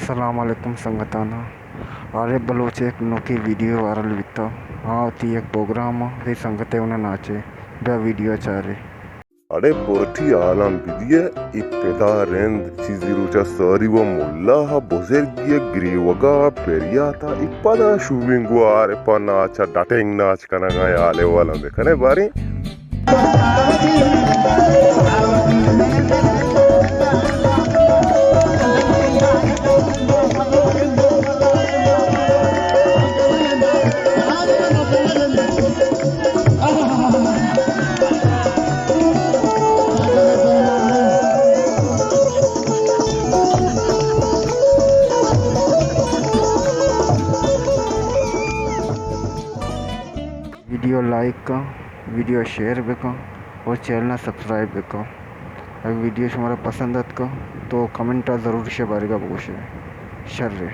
السلام علیکم سنگتاناں، عارف بلوچ ءِ یک نوکیں ویڈیو وائرل بیتا۔ آ وتی یک پروگرام ءَ وتی سنگتے ءَ ناچے، بیا ویڈیو ءَ چارے۔ اڑے پرٹی حالاں بدیئے، ابتدا رند چیزی روچا ساری و ملا ءَ بزرگی ءِ گریوگا پریاتا، ای پدا شوبیں گوں عارف ءَ ناچا ڈٹنگ ناچ کنگا، حال احوالاں بکنے باریں۔ ویڈیو لائک کن، ویڈیو شیئر بکن اور چینل ءَ سبسکرائب بکن۔ اگہ ویڈیو شمارا پسند اتکا تو کمنٹ ءَ ضرور شے بارگا بگوشے۔ شر۔